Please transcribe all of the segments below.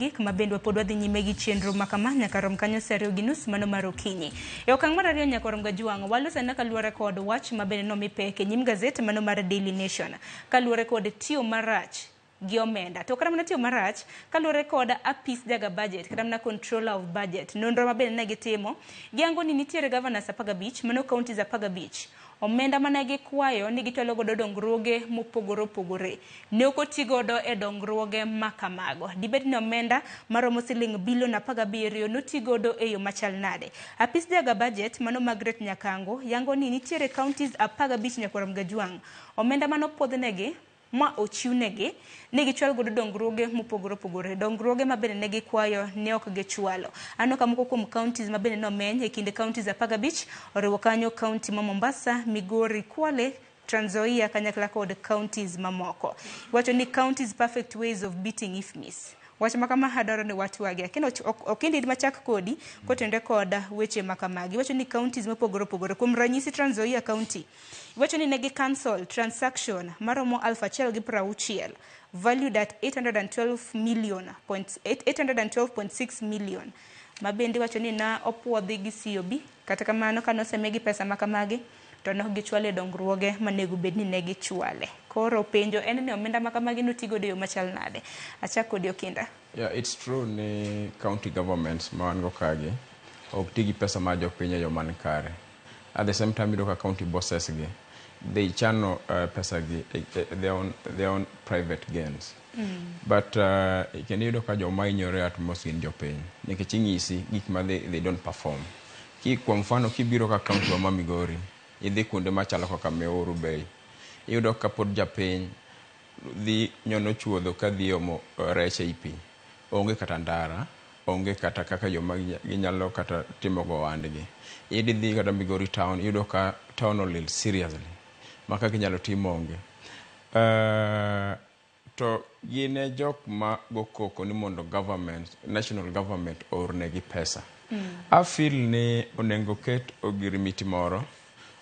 Gik ma bende pod wadhi nyime gi chenro ma kama nyaka rom kanyo sa 2:30 mano mar okinyi. E okang' mar ariyo nyaka rom gajwang' walosana kaluwore kod wach ma bende nomi pek e nyim gazet mano mar Daily Nation kaluwore kod tiyo marach gi omenda. To kata mana tiyo marach kaluwore kod apis jaga budget kata mana controller of budget. Nonro ma bende ne gitimo giyango ni nitiere governors 15 mano counties 15 omenda mane gikwayo ni gichwalo godo dongruoge mopogore opogore ne ok oti godo e dongruoge ma kamago. Dibed ni omenda maromo siling bilion 17 noti godo e yo machal nade? Apis jaga budget mano Margaret Nyakango yango ni nitiere counties 15 nyakwarom gajwang'. Omenda manopuodhnegi ma ochiwnegi ni gichwal godo dongruoge mopogore opogore. Dongruoge ma bende ne gikwayo ne ok gichwalo. Aneno ka moko kuom counties ma bende nomeny e kind counties 15 oriwo kanyo county ma Mombasa, Migori, Kwale, Trans Nzoia kanyakla kod counties mamoko. Iwacho ni counties perfect ways of beating IFMIS. Wach ma kama adwaro ni watwagi. Lakini ok machak kodi kotenore kod weche ma kamagi. Iwacho ni counties mopogore opogore. Kuom ranyisi Trans Nzoia County. Iwacho ni negi cancel transaction maromo 1,060 valued at 812 million point, 812.6 million ma bende iwacho ni na opuodhi gi COB kata kamano kane osemigi pesa ma kamagi to ne ok gichwalo e dongruoge manego bed ni ne gichwale. Koro penjo en ni omenda ma kamagi notigodo e yo machal nade? Achak kodi Okinda. Yeah, it's true ni county governments ma wan go kagi ok ti gi pesa mar jopiny e yo man kare. At the same time iyudo ka county bosses gi they channel pesa gi their own private gains. But kendo iyudo ka joma hinyore at most gin jopiny nikech ing'isi gik ma they don't perform. Ki kuom mfano kibiro ka county wa ma Migori, idhi kuonde machalo kaka Muhuru Bay, iyudo ka pod japiny dhi nyono chuodho ka dhi omo rech ei pi. Onge kata ndara, onge kata kaka yo ma ginyalo kata timo go ohandgi. Idhi dhi kata Migori town, iyudo ka town olil seriously ma kaka inyalo tim onge. To gin e jok ma go koko ni mondo government, national government oornegi pesa. I feel ni onego ket ogirimiti moro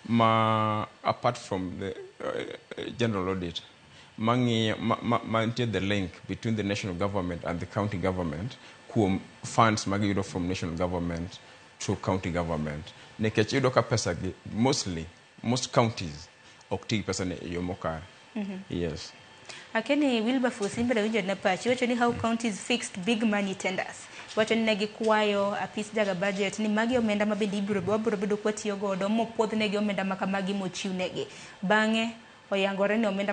ma apart from the general audit mang'iyo ma nitie the link between the national government and the county government kuom funds ma giyudo from national government to county government, nikech iyudo ka pesa gi mostly most counties ok ti gi pesa ni e yo mokare. Yes. Akeni Wilberforce in bende winjo ne pachi wacho ni how counties fixed big money tenders. Wacho ni ne gikwayo apis jaga budget ni magi omenda ma bende ibiro wabiro bedo kwatiyo godo mopuodh negi omenda ma kamagi mochiw negi. Bang'e oyangore ni omenda